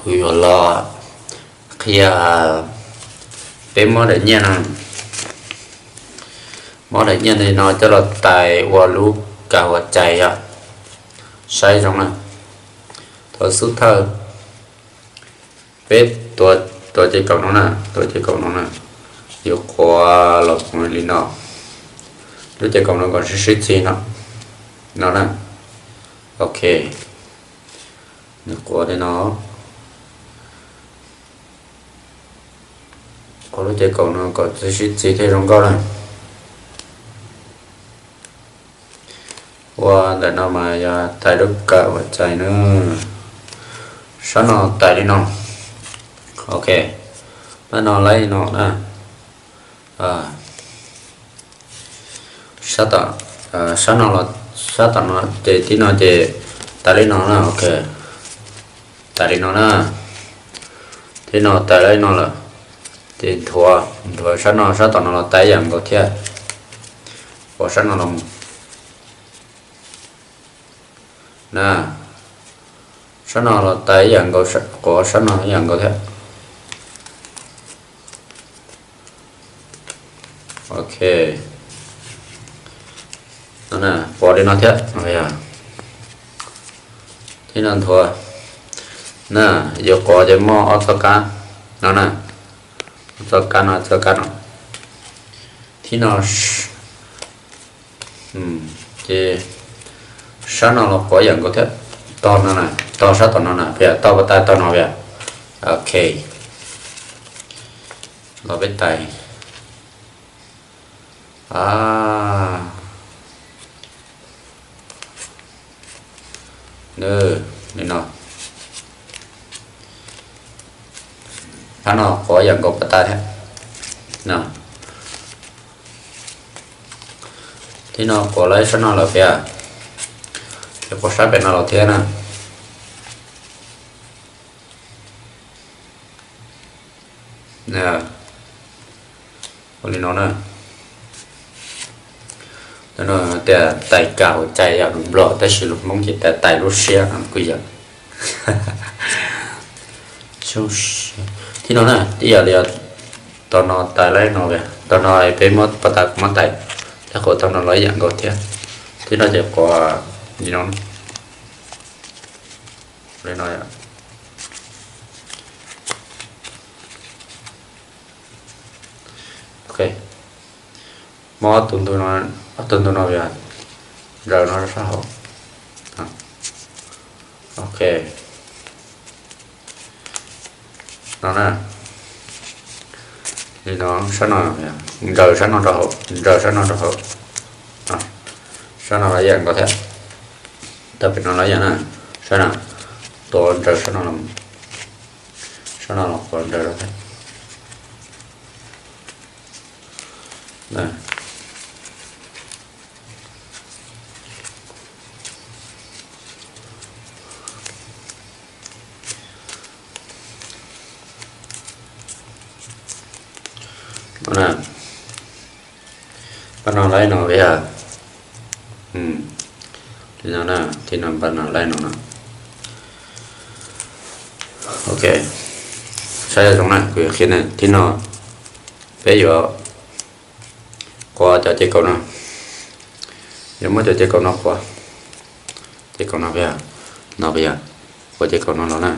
Kuv yuav los qhia peb muab daim nyiaj no, muab daim nyiaj no coj los tais ua lub kav huas cais yom. Saib zoo na, thaum xub thawj peb tuav ces kaum no na, tuav ces kaum no na, yuav quav los li no, lub ces kaum no kom sib sib txig no, no na. Ok, nws quav li no, quav lub ces kaum no kom sib txig thiaj zoo nkauj na. Ua ntawm no mas yog tais lub kav huas cais na. Sab no tais li no. Ok, pab no laib li no na. Sab tom, sab no los, sab tom no ces tib no ces tais li no na. Ok, tais li no na. Tib no tais li no lawm, ces nthuav, nthuav sab no, sab tom no los tais ib yam nkaus thiab. Quav sab no los mus na, sab no los tais ib yam nkaus, quav sab no ib yam nkaus thiab. Ok, no na, quav li no thiab no yog, tib no nthuav na. Yuav quav ces muaj ob txoj kab no na, ob txoj kab no, txoj kab no, tib no ces sab no los quav ib yam nkaus thiab. Tog no na, tog sab tom no na, peb tog pas tas tog no peb. Ok, los peb tais. Li no, sab no quav ib yam nkaus pas tas thiab. Tib no quav laib sab no lawm peb, ces quav sab pem no los thiab na. Ua li no na. Tias tais kav huas cais yog lus Nplog tab sis lus Hmoob ces tias tais lub siab no kuj yog. Tib no na, ib yam li tog no tais laib no, tog no peb muab pas tas kuv muab tais, tab quav tog no los ib yam nkaus thiab. Tib no ces quav li no, li no. Ok, muab ob tug ntug no, ob tug ntug no ntaus no rau sab hauv. Ok, no na, li no, sab no, ntaus sab no rau hauv, ntaus sab no rau hauv. Sab no los ib yam nkaus thiab, tau pem no los ib yam na, sab no, tuav ntaus sab no los, sab no los quav ntaus thiab. Pab no laib no peb, li no na, tib no pab no laib no na. Ok, saib zoo na, kuv yuav qhia na, tib no peb yuav quav cov ces kaum no, yuav muab cov ces kaum no quav, ces kaum no peb, no peb, quav ces kaum no los na.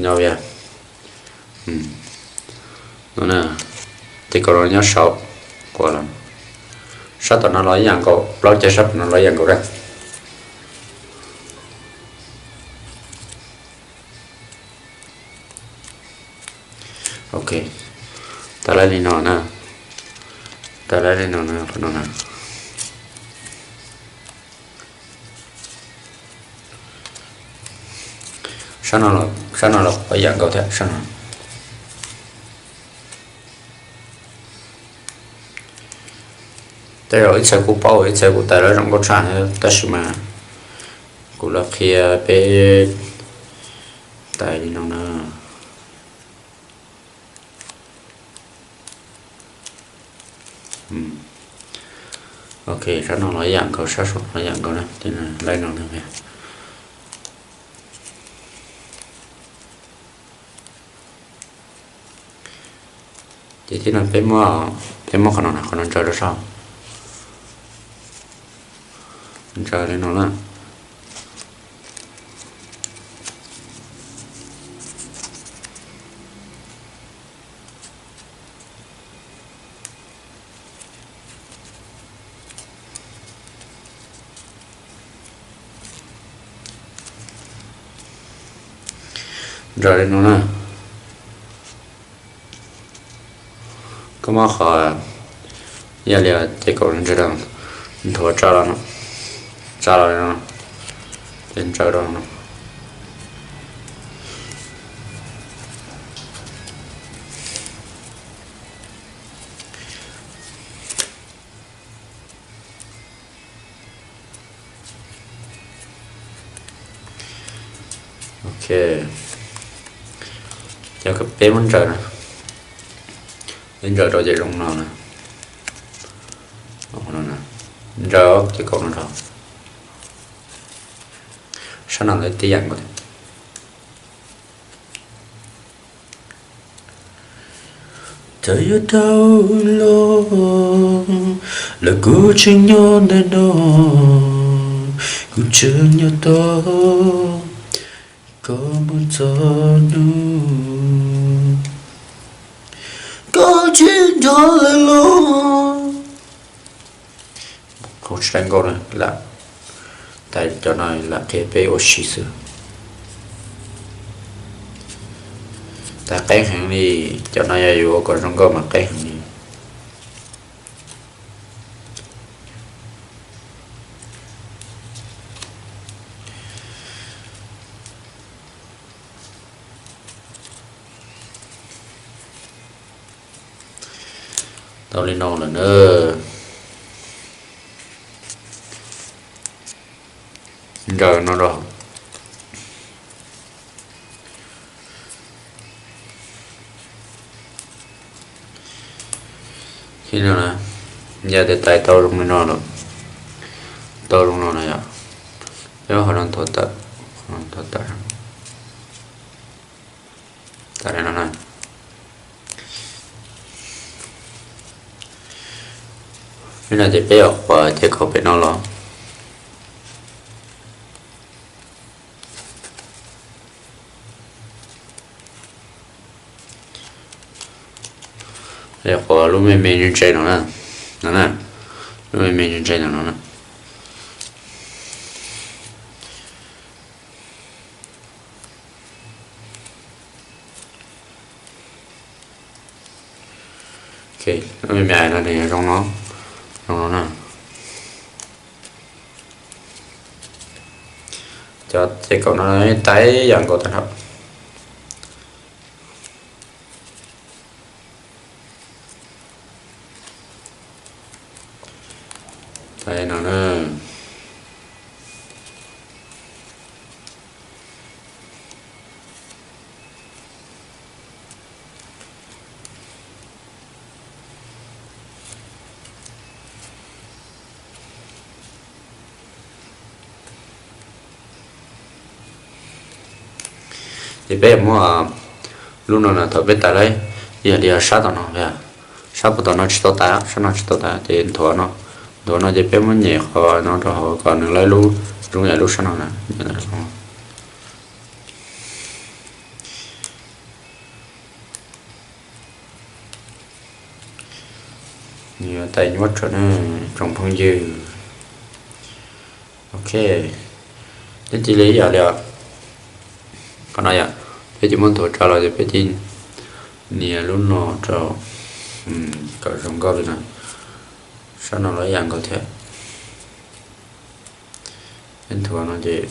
No, ces kaum no nyob saum, quav los, sab tom no los ib yam nkaus, plaub ceg sab tom no los ib yam nkaus na. Ok, tas laib li no na, tas laib li no na, qhov no na. Sab no los, sab no los quav ib yam nkaus thiab sab no. Tej zaum ib txhia kuj paub, ib txhia kuj tais lawv zoo nkauj tshaj, tab sis mas kuv los qhia peb tais li no na. Ok, sab no los ib yam nkaus, sab saum los ib yam nkaus na, ces laib no na. Ces tib no peb muab, peb muab qhov no na, qhov no ntsaws rau saum, ntsaws li no na. Ntsaws li no na. Koj muab qhov, yog li ces kaum no ntsaws rau, nthuav tsa los, tsa los li no, ces ntsaws rau no. Ok, ces peb muab ntsaws na, peb ntsaws rau ces zoo no na, ntsaws ces kaum no rau, sab no lawv tib yam nkaus. Txawm yuav dhau los, los kuv tseem nyob ntawm no, kuv tseem nyob tos koj mus txog hnub koj tsis nrog lawv los. Qhov tsis dai nkauj na, lam tais cov no lam qhia peb ua si xwb. Tais qeeb heev li, cov no yog yus ua kom zoo nkauj mas qeeb heev li. Tau li no lawm na. Ntsaws no rau. Yog tias tais tau zoo li no lawm, tau zoo no no yom, peb muab qhov no nthuav tawm, nthuav tawm, tawm li no na. Li no ces peb yuav quav ces kaum pem no los. Yog qhov lub me me ntse ntse no na, no na, lub me me ntse ntse no no na. Ok, lub me me no nws zoo no, zoo no na. Cov ces kaum no tais yam nkaus tag nrho. Tais no na. Ces peb yuav muab lub no na thaum peb tais lawm, yog li sab tom no, sab puag tom no tsis tau tais, sab no tsis tau tais ces nthuav no, nthuav no ces peb muab nyem qhov no rau hauv kom nws lawb lub zoo yam lub sab no na. Nws yuav tais nyuaj tshaj na tsoom phooj ywg. Ok, nyob cia li ib yam li qhov no yom, peb cia muab nthuav tsa los ces peb cia nias lub no rau kom zoo nkauj li no. Sab no los ib yam nkaus thiab. Peb nthuav no ces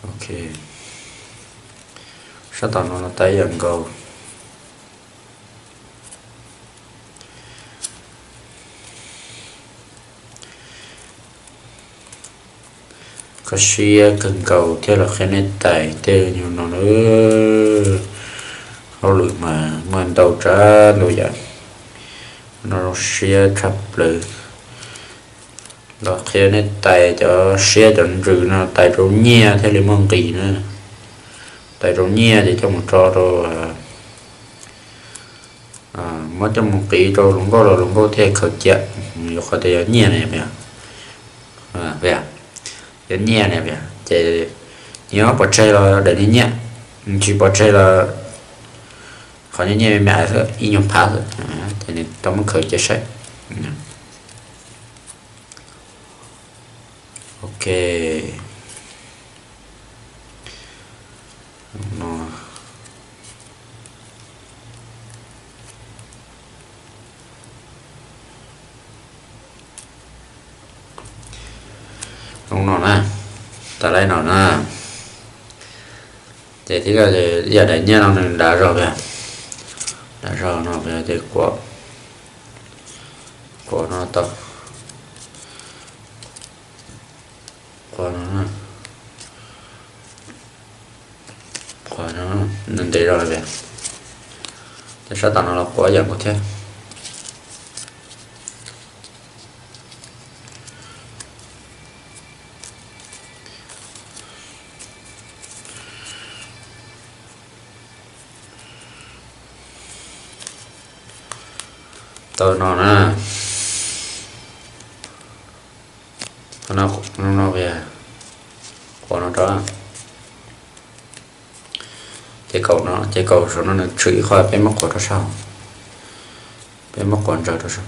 ok, sab tom no los tais ib yam nkaus. Kho siab kawg nkaus thiab los qhia nej tais tej nyuag no na. Hauj lwm mas muaj ntau tsav ntau yam, no zoo siab tshaj plaws. Los qhia nej tais cov siab cov ntsws no tais rau nyiaj thiaj li muaj nqis na. Tais rau nyiaj ces coj mus tso rau, muab coj mus qiv rau hluas nkauj los hluas nkauj thiaj khaws cia. Yuav qhov tias yog nyiaj na, yog nyiaj na, ces nws yuav pov tseg los daim niag nyiaj, tsis pov tseg los qhov nyiaj nyiaj me me xwb, ib nyuag phav xwb, ces nws tau muab khaws cia saib. Ok. Zoo no na, tas laib no na. Ces thiab ib yam daim nyiaj no nws dav zog, dav zog no ces kuav, kuav no tau, kuav no, kuav no ntev zog li. Ces sab tom no los kuav ib yam nkaus thiab. Tau no na. Qhov no, no, no, kuav no rau. Ces kaum no, ces kaum saum no nws tshwm ib qho, peb muab kuav rau sab hauv, peb muab kuav ntsaws rau sab.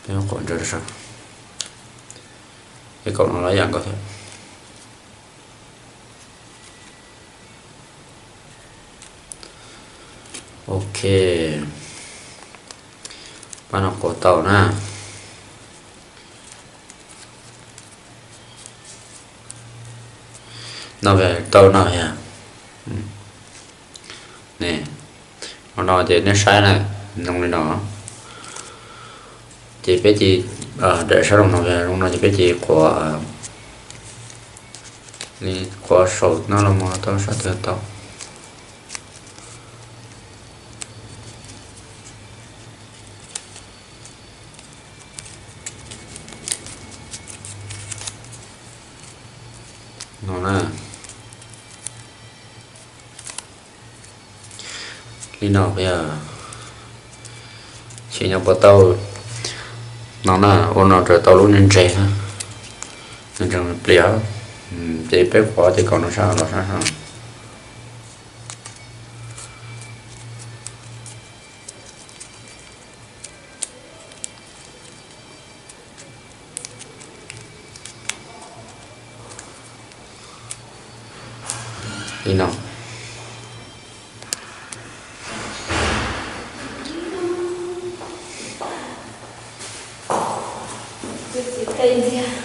Peb muab kuav ntsaws rau sab. Ces kaum no los ib yam nkaus thiab. Ok, pab no kuav tau na. No tau no yog, no no ces nej saib na, zoo li no. Ces peb cia li, daim sab zoo no, zoo no ces peb cia li kuav, kuav saum no los mus tau sab twg tau. No na. Li no, sim nyog puas tau. No na, ua no rau tau lub ntse ntse, ntse plias. Ces peb kuav ces kaum no sab los sab. Li no. Tus txiv qe ntxiag.